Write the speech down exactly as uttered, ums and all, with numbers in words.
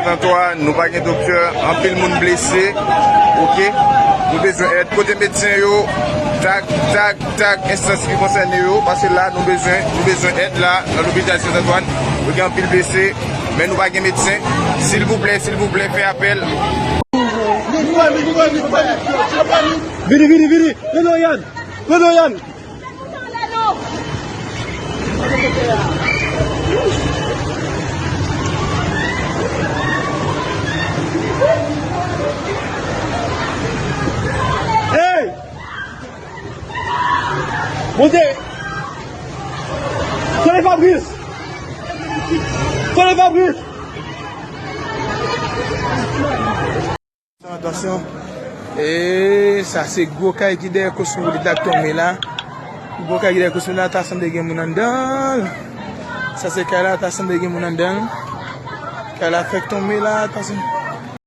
Antwàn, nou pa gen doktè, anpil moun blese, oke? Nou bezwen èd. Kote medsen yo? Tak, tak, tak, enstans ki konsène yo, paske la nou bezwen, nou bezwen èd la, nan lopital Sent Antwàn. Nou gen anpil blese, men nou pa gen medsen. Silvouplè, silvouplè, fè apèl. Vini, vini, vini! Rele Yann! Rele Yann! Hey! Monte! Tande Fabrice! Tande Fabrice! Atansyon. E sa se gwo kay ki dèyè Cosmopolitan la k tonbe la. Gwo kay ki dèyè Cosmopolitan la, ta sanble gen moun anndan l. Sa se kay la, ta sanble gen moun anndan l. Kay la fèk tonbe la, atansyon.